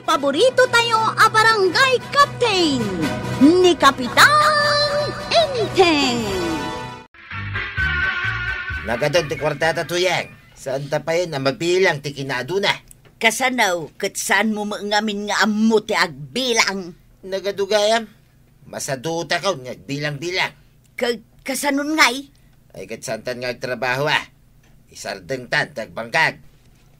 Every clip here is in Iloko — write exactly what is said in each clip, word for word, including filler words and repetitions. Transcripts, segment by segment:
Paborito tayo a barangay captain, ni Kapitan Enteng. Nagadun ti kuartata, Tuyang. Saanta payen a mabilang ti kinaaduna. Kasano, ket saanmo met ngamin nga ammo ti agbilang? Nagadu gayam. Masadutakon nga agbilang-bilang. Ka-, kasanon ngay? Ay, ket saantan nga agtrabaho, a. Isardengtan ti agbangkag.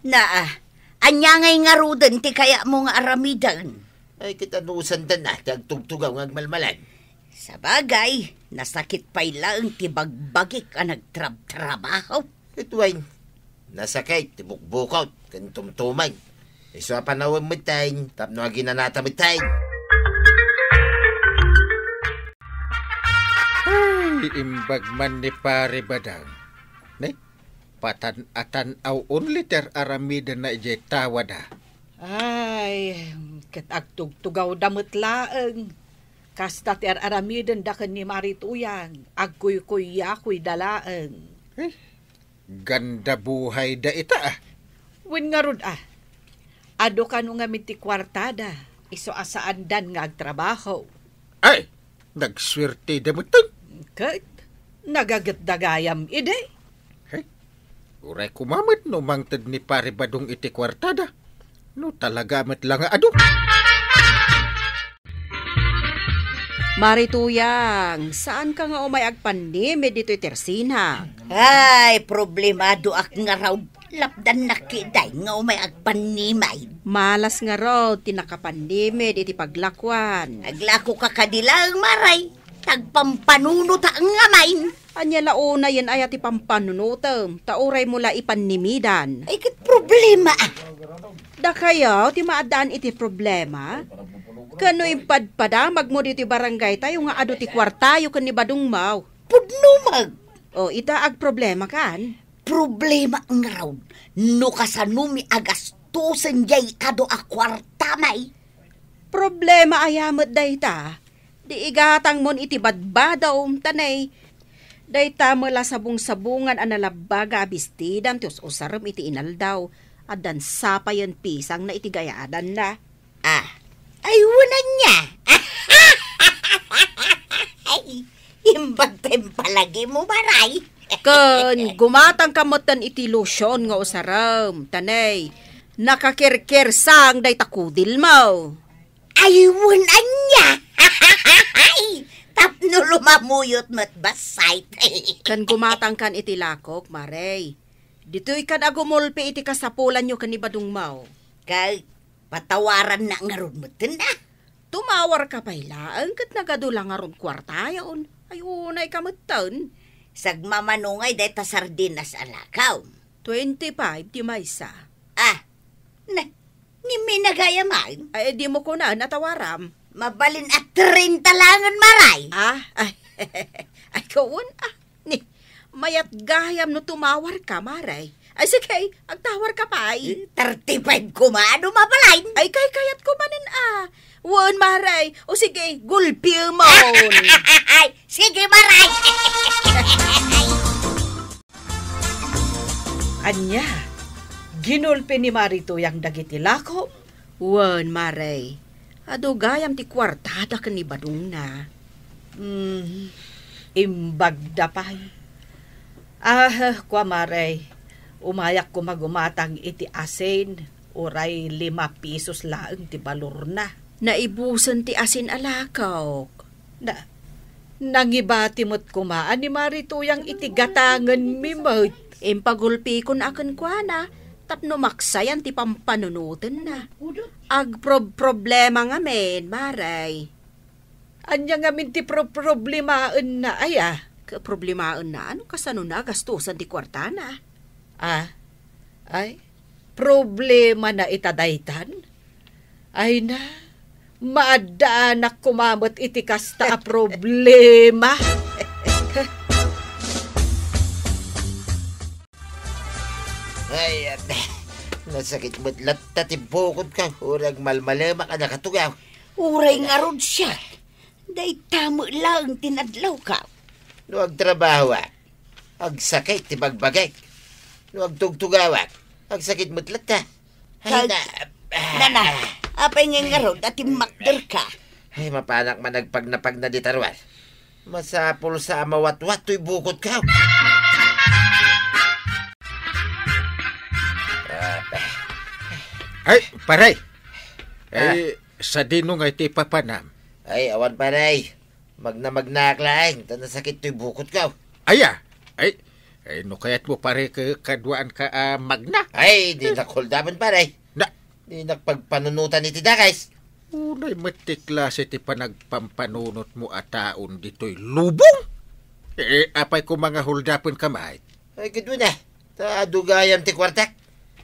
Naa, ania ngay ngaruden ti kayatmo nga aramiden? Ay, ket anusandan a ti agtugtugaw nga agmalmalem. Sabagay, nasakit pay laeng ti bagbagik a nagtrabtrabaho. Ket wen, nasakit ti bukbukot ken tumtumeng. Isu a panawen metten tapno aginanata metten. Ay, imbag man ni Pare Badang. Ne? Patan-atan-aw only ti ar-aramidenna idiay tawada. Ay, ket agtugtugawda met laeng. Kasta ti ar-aramidenda ken ni Mari Tuyang, agkuykuyakuyda laeng. Eh, ganda buhay da ita, ah. Wen ngarud, ah. Adu kano ngamin ti kuartada, isu a saandan nga agtrabaho. Ay, nagsuertida metten. Ket, nagagetda gayam idi. Hey, uray koma met no mangted ni Pare Badong iti kuartada. No talaga met la nga adu. Mari Tuyang, saanka nga umay agpannimid ditoy tersina? Ay, problemadoak ngarud. Lapdannak ketdi nga umay agpannimid. Malas ngarud ti nakapannimid iti paglakuan. Aglakoka kadi laeng, Maray. Tagpampanunota ngamin. Ania la unayen aya ti pampanunotem, ta uraymo la ipannimidan? Ay, ket problema, ah. Dakayo ti maaddaan iti problema? Ken no impadpadamagmo ditoy barangaytayo nga adu ti kuartayo ken ni Badongmo? Pudno met. O, ita, agproblemakan? Problema ngarud, no kasanomi agastosen diay adu a kuartami? Problema aya met dayta? Di igatangmon iti badbadom, ta nay, dayta met la sabong-sabongan a nalabbaga a bestidam ti us-usarem iti inaldaw, addan sapayen pisangna iti gayadanna. Ah, ay, wen ania? Ay, imbag ti impalagimo, Maray. Ken gumatangka metten iti lotion nga usarem, ta nay, nakakerkersang dayta kudilmo. Ay, wen ania? Tapno lumamuyot met bassit. Ken gumatangkan iti lakok, Maray. Ditoykan a gumulpi iti kasapulanyo ken ni Badongmo. Ket patawarannak ngarud metten a. Tumawarka pay laeng ket nagadu la ngarud kuartayon. Ay, unayka metten. Sagmamano ngay dayta sardinas a lakaw? Twenty-five ti maysa. Ah, na, ngem minagayam. Ay, dimo kunan a tawaram. Mabalin a treinta laengen, Maray. Ah, ay, ay, kawan, ah. Ni, mayat gayam no tumawarka, Maray. Ay, sige, agtawarka pay. Eh, thirty-five koma, no mabalin? Ay, kaykayat ko manen, ah. Wen, Maray. O sige, gulpimon. Ay, sige, Maray. Ania, ginulpi ni Mari Tuyang dagiti lako? Wen, Maray. Adu gayam ti kuartada ken ni Badongna. Hmm, imbagda pay. Ah, kua, Maray, umayak koma gumatang iti asin, uray lima pisos laeng ti balorna. Naibusen ti asin a lakok. Na, nangibati met koma a ni Mari Tuyang iti gatangenmi met. Impagulpikon a kenkuana tapno maksayan ti pampanunotenna. Agprob-problema ngamin, Maray. Ania ngamin ti pro-problemaenna, aya? Ket problemaenna, no kasano nagastosan ti kuartana? Ah, ay, problemana ita daytan? Ay na, maaddaanak koma met iti kasta a problema. Ay, nasakit met latta ti bukodko. Uray agmalmalemak a nakatugaw. Uray ngarud siak. Dayta met laeng ti nadlawko. No agtrabahoak, agsakit ti bagbagik. No agtugtugawak, agsakit met latta. Ay, na, na, na. Apay ngay ngarud a timmakderka? Ay, mapanak managpagnapagna dita ruar. Masapul sa a mawatwat toy bukotko. Ay, pare. Ah. Ay, sadino ngay ti papanam? Ay, awan, pare. Magnamagnaak laeng, ta nasakit toy bukotko. Aya? Ay, ay, no kayatmo, pare, ka-, kaduaanka a magna? Ay, dinak huldapen, pare. Na? Dinak pagpanunotan iti dakes. Unay met ti klase ti panagpampanunotmo a taon ditoy lubong? Eh, apay koma nga huldapenka met? Ay, kaduana. Ta adu gayam ti kuartak.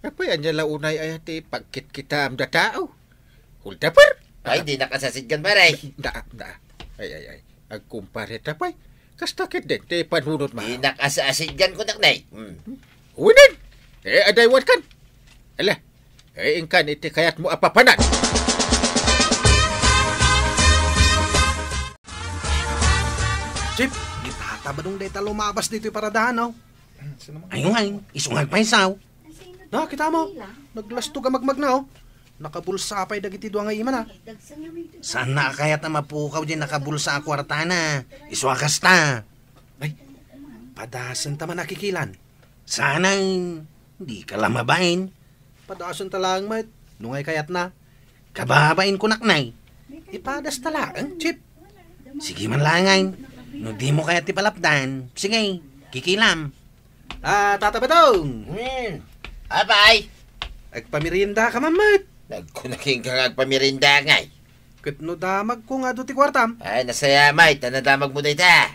Apay, ania la unay aya ti pagkitkitaam da tao? Huldaper? Ay, dinak asasidgan, pare. Da, da. Ay, ay, ay. Agkumpare ta pay. Kasta ketdin ti panunotmo. Dinak asasidgan, kunak, nay. Hmm. Uwinen. Eh, adaywankan. Ala. Eh, inkan iti kayatmo a papanan. Chief, ni Tata Badong dayta lumabas ditoy paradahan, no? Sino man? Ay, ngay, isu nga agpaysaw. Na, kita mo? Naglastog a magmagna, oh. Nakabulsa pay dagiti dua nga imana. Saan na kayat a mapukaw di nakabulsa a kuartana? Isu a kasta. Ay, padasen ta man a kikilan. Sana, di ka la mabain. Padasen ta laeng met. No ngay kayatna. Kababain ko, naknay. Ipadas ta laeng, Chief. Sige man laeng. No di mo kayat ti palapdan, sige, kikilam. Ah, Tata Badong! Hmm. Apay? Agpamerienda ka man met. Nagkunaking ka nga agpamerienda ngay. Ket no damag ko nga adu ti kuartam? Ay, nasaya may, ta nadamag mo dayta.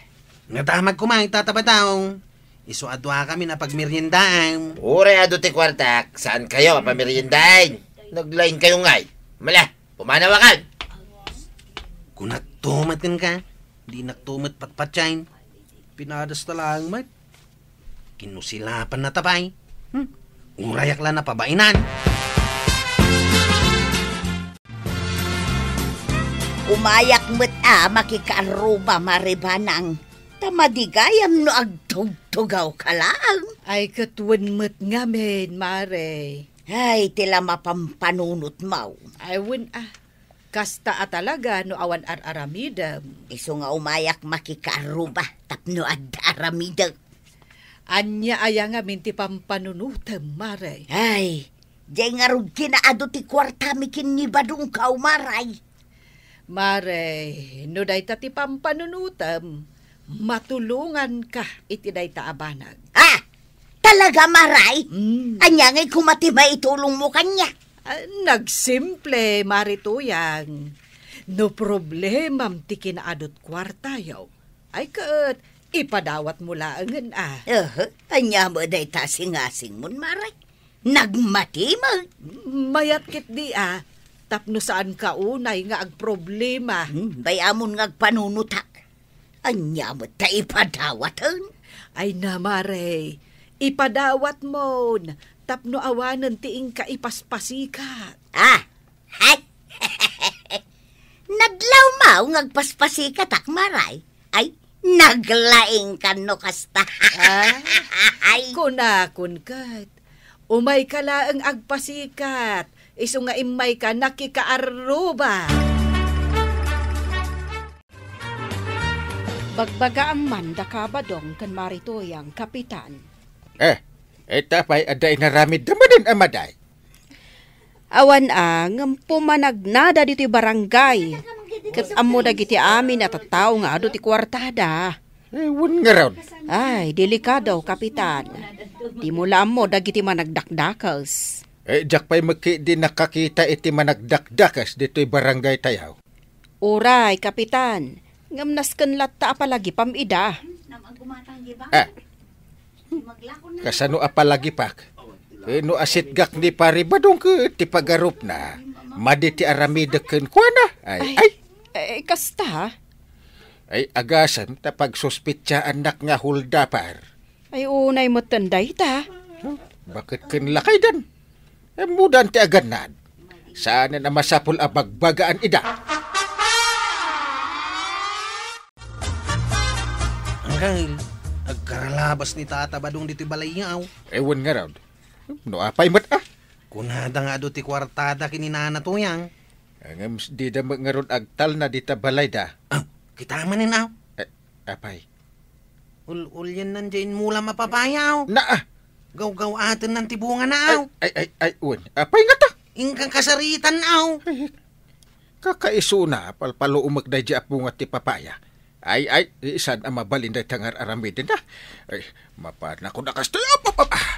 Nadamag ko may, Tata Badong. Isu a dua kami na pagmeriendaan. Uray adu ti kuartak, saan kayo a pameriendaen? Naglain kayo ngay. Mala, pumanawakan! Kunak tumet ken ka, di nak tumet patpatyain. Pinadas ta laeng met. Kinusilapan na ta pay. Hmm? Urayak la napabainan. Umayak met a makikaarruba, Mare Banang. Ta madigayam no agtugtugaw ka laeng. Ay, ket wen met ngamin, Mare. Ay, ti la mapampanunot maw. Ay, wen a. Kasta a talaga no awan ar-aramidem. Isu nga umayak makikaarruba tapno adda aramidek. Ania aya ngamin ti pampanunutem, Mare? Ay, diay ngarud kinaadu ti kuartami ken ni Badongko, Mare. Mare, no dayta ti pampanunutem, matulonganka iti dayta a banag. Ah! Talaga, Mare? Mm. Ania ngay koma ti maitulongmo kaniak? Ah, nagsimple, Mare Tuyang. No problemam ti kinaadut kuartayo, ay ket ipadawatmo laengen a. Aha, ania met dayta a singasingmon, Mare? Nagmati met. Mayat ketdi a, tapno saanka unay nga agproblema. Hmm, bay-amon nga agpanunotak. Ania met ta ipadawaten? Ay na, Mare, ipadawatmon tapno awanen ti inka ipaspasikat. Ah! Ay! Nadlaw maw nga agpaspasikatak, Mare? Ay, naglaingkan no kasta. Ah? Ay. Kunakon ket, umayka laeng agpasikat, isu nga immayka nakikaarruba. Bagbagaam man da Kabadong ken Mare Tuyang, Kapitan. Eh, ita pay adda inaramidda manen a madi? Awan a, ngem pumanagnada ditoy barangay. Ket ammo dagiti amin a tattao nga adu ti kuartada. Eh, wen ngarud. Ay, delikado, Kapitan. Dimo la ammo dagiti managdakdakes. Eh, diak pay met ketdi nakakita iti managdakdakes ditoy barangay tayo. Uray, Kapitan, ngem nasken latta a palagipam ida. Ah, kasano a palagipak? Eh, no asitgak ni Pari Badong ket ti pagarupna, madi ti aramidek kenkuana. Ay, ay. Ay, eh, kasta? Ay, agasem ta pagsuspetsaannak nga huldaper. Ay, unay metten dayta. Huh? Baket ken lakaydan? Ammodan ti agannad. Saanen a masapul a bagbagaan ida. Angkel, agkaralabas ni Tata Badong ditoy balayyo. Eh, wen ngarud. No apay met a? Kunada nga adu ti kuartada ken ni Nana Tuyang. Ngem dida met ngarud agtalna dita balayda. Ah, kita manen, aw. Eh, apay? Ul-, ulyennan diay inmulam a papaya, aw. Naa! Gawgaw-atennan ti bungana, aw. Ay, ay, ay, ay, wen. Apay ngata? Inka kasaritan, aw. Ay, kakaisuna, palpaluomek daydi a bunga ti papaya. Ay, ay, saan a mabalin dayta nga ar-aramiden, a? Ay, mapanakon a kastoy. Ap, ap, ap, ah.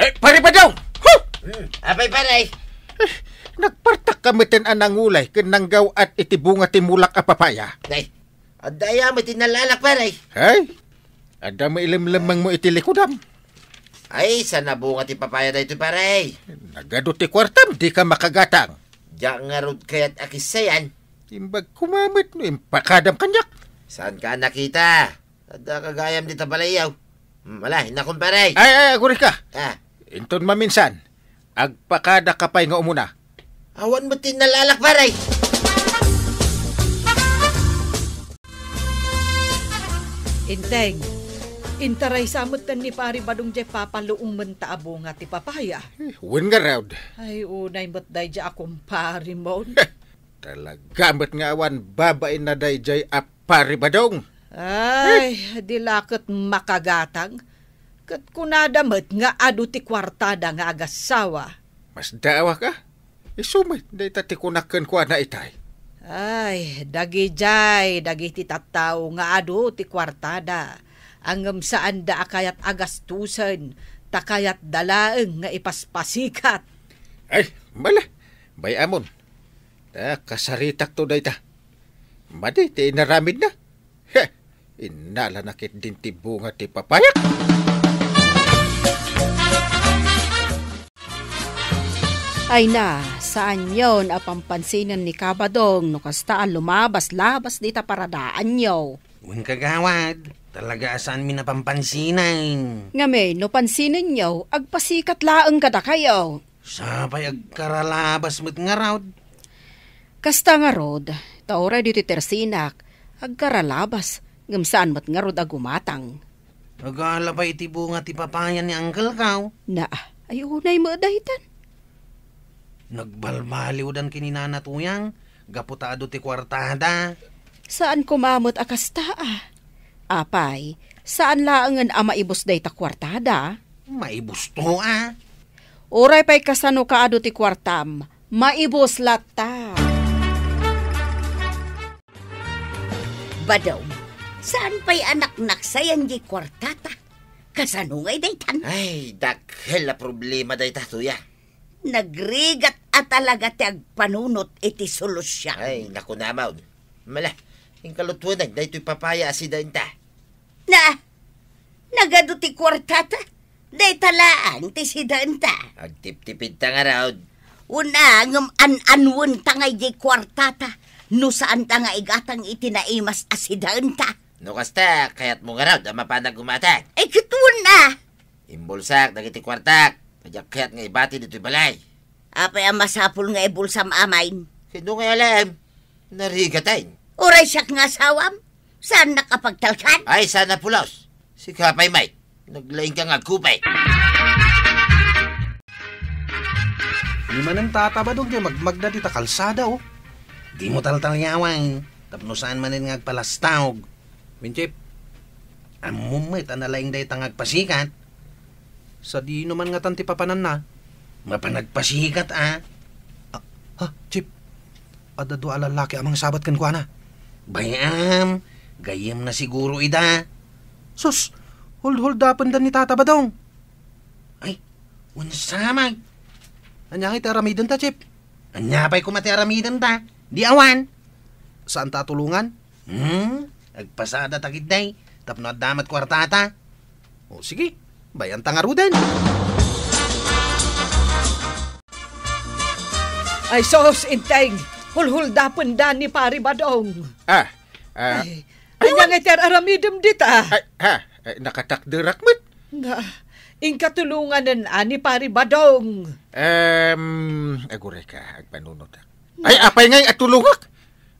Eh, Pare Badong! Huh! Hmm, apay, pare? Eh, nagpartak ka meten a nangulay ken nanggaw-at iti bunga ti mulak a papaya. Ay, adda aya met ti nalalak, pare? Ay, adda mailemlemmengmo iti likudam. Ay, saan a bunga ti papaya daytoy, pare? Nagadu ti kuartam, dika makagatang. Diak ngarud kayat a kissayan. Imbag koma met no impakadam kaniak. Saanka a nakita? Adda ka gayam dita balay, aw. Hmm, ala, innakon, pare. Ay, ay, aguray ka. Ah. Inton maminsan, agpakadaka pay nga umuna. Awan met ti nalalak, pare. Inteng, intaraysa metten ni Pare Badong diay papaluomenta a bunga ti papaya. Eh, wen ngarud. Ay, unay met daydiay a kumparemon. Talaga met nga awan babainna daydiay a Pare Badong. Ay, di la ket makagatang. Ket kunada met nga adu ti kuartada nga agassawa. Masdaawak a. Isu met dayta ti kunak kenkuana itay. Ay, dagidiay dagiti tattao nga adu ti kuartada, ngem saanda a kayat a gastusen, ta kayatda laeng nga ipaspasikat. Ay, mala, bay-amon. Ta kasaritakto dayta. Madi ti inaramidna. He! Innalana ketdin ti bunga ti papayak. Ay na, saanyon a pampansinen ni Kabadong no kasta a lumabas-labas dita paradaanyo. Wen, kagawad, talaga a saanmin a pampansinen. Ngamin, no pansinenyo, agpasikat laeng kadakayo. Sapay agkaralabas met ngarud. Kasta ngarud, ta uray ditoy tersinak, agkaralabas, ngem saan met ngarud a gumatang. Agala pay iti bunga ti papaya ni uncle ko. Naa, ay unay met daytan. Nagbalbaliwdan ken ni Nana Tuyang, gapu ta adu ti kuartada. Saan koma met a kasta a. Apay, saan laengen a maibus dayta kuartada? Maibusto a. Uray pay kasano kaadu ti kuartam, maibus latta. Badong, saan pay a naknaksayan diay kuartata? Kasano ngay daytan? Ay, dakkel a problema dayta, Tuya. Nagrigat a talaga ti agpanunot iti solusion. Ay, naku, namawd. Mala, inkalutuenak daytoy papaya a sidaenta. Na, nagadu ti kuartata? Dayta laeng ti sidaenta. Agtiptipidta ngarud. Una, ngem an-anwenta ngay diay kuartata no saanta nga igatang iti naimas a sidaenta. No kasta, kayatmo ngarud a mapanak gumatang? Ay, ket una. Imbulsak dagiti kuartak. Diak kayat nga ibati ditoy balay. Apay a masapul nga ibulsam amin? Sino nga alam? Narigaten. Uray siak nga asawam? Saannak a pagtalkan? Ay, sana pulos. Sika pay, Mike. Naglaing ka nga agkupay. Ni manen tatabadog diay magmagna dita kalsada, oh. Di mo taltaliawan, tapno saan manen nga agpalastawg. Wen, Chip, ammom met a nalaing dayta nga agpasikat. Sadino man ngatan ti papananna? Mapan agpasikat, a. Ah, ha, Chip? Adda dua a lallaki a mangsabat kenkuana. Bay-am, gayyemna siguro ida. Sus, hulhuldapenda ni Tata Badong. Ay, unsamag. Ania ngay ti aramidenta, Chip? Ania pay koma ti aramidenta? Di awan. Saanta a tulongan? Hmm? Agpasada ta ketdi, tapno adda met kuartata. O, sige. Bay-anta ngaruden. Ay, sus, Inteng! Hulhuldapenda ni Pari Badong. Ah, ah, ay, ay, ania ngay ti ar-aramidem dita? Ay, ha? Ay, nakatakderak met. Na, inka tulonganen a ni Pari Badong. Em, aguray ka, agpanunotak. Ay, apay ngay a tulongak?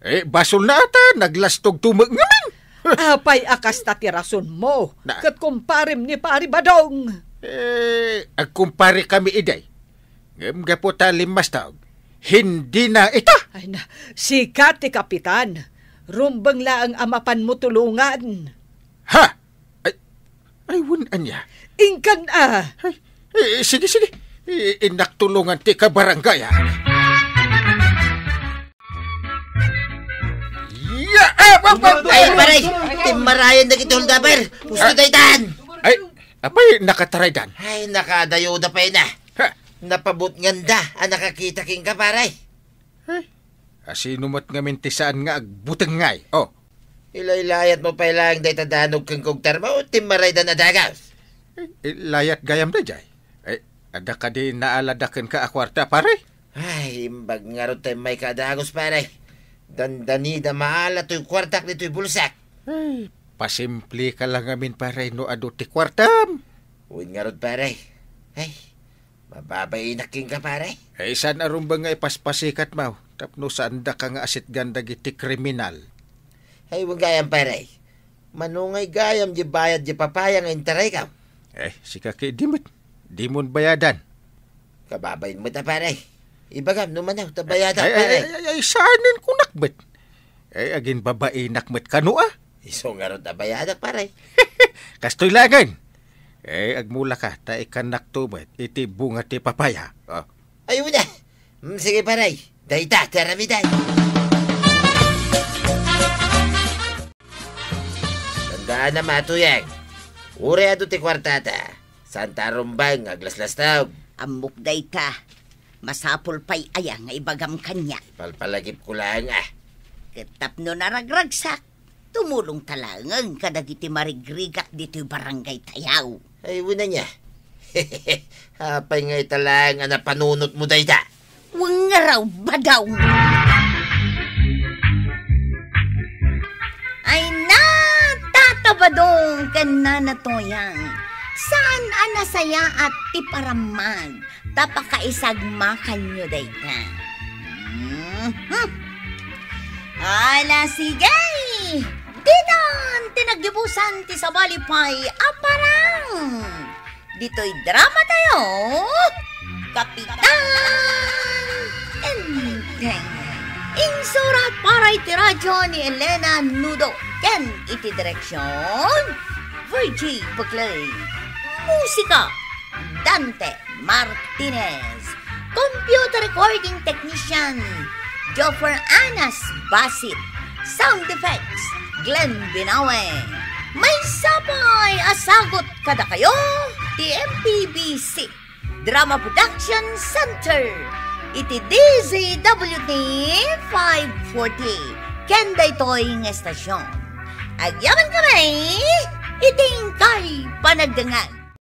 Eh, basolna a ta naglastog tumek ngamin. Apay a kasta ti rasonmo? Na. Ket kumparem ni Pari Badong. Eh, agkumpare kami idi. Ngem gapu ta limmastog, Hindi na ita. Ay na, sika ti kapitan. Rumbeng laeng a mapanmo tulongan. Ha? Ay, ay, wen ania? Inkan a. Ay, eh, sige, sige. Eh, innak tulongan ti kabarangay, ah. Ya, ah, ba, ba, Ay, ba, pare, timmarayan dagiti holdaper. Pusto Ah. daytan. Ay, apay nakataraydan? Ay, nakadayoda pay na. Ha? Napabutnganda a nakakita kenka, pare. Ay, asino met ngamin ti saan nga agbuteng ngay? Oh. Ilaylayat mo pay laeng dayta danog ken kugtermo, timmaraydan a dagas. Eh, layat gayam dayjay. Eh, adda kadi naalada kenka a kuarta, pare? Ay, imbag ngarud ta immayka a dagus, pare. Dandanida maala toy kuartak ditoy bulsak. Ay, pasimpleka la ngamin, pare, no adu ti kuartam. Wen ngarud, pare. Ay, mababainak kenka, pare. Ay, saan a rumbeng nga ipaspasikatmo tapno saandaka nga asitgan dagiti kriminal? Ay, wen gayam, pare. Mano ngay gayam di bayad di papaya nga intaraykaw? Eh, sika ketdi met. Dimon bayadan. Kababain met a, pare. Ibagam no mano ta bayadak, Ay, ay, pare. ay, ay, ay, saanen kunak met. Ay, aginbabainak met kano, ah. Isu ngarud a bayadak, pare. Kastoy laengen. Eh, agmulaka, ta ikannakto met iti bunga ti papaya. Oh. Ay, una. Mm, sige, pare. Dayta, ti aramidem. Tandaanam a, Tuyang. Uray adu ti kuartata, saanta a rumbeng nga aglaslastog. Ammok dayta. Masapul pay aya nga ibagam kaniak? Palpalagipko laeng, ah. Ket tapno naragragsak, tumulongta laengen kadagiti marigrigak ditoy barangaytayo. Ay, wen ania. Apay nga ita laeng a napanunotmo dayta? Wen ngarud, Badong. Ay na, Tata Badong ken Nana Tuyang. Saan a nasayaat ti parammag ta pakaisagmakanyo dayta. Mhm. Ala, sige! Ditan ti naggibusan ti sabali pay a parang ditoy dramatayo, Kapitan Enteng. Insurat para iti radyo ni Elena Nudo ken iti direksyon, Virgie Buclay. Musika, Dante Martinez. Computer recording technician, Joffer Anas Basit. Sound effects, Glenn Binawe. Maysa pay a sagut kadakayo ti M P B C Drama Production Center iti D Z W T five forty ken daytoy nga estasyon. Agyamankami iti inkay panagdengngeg.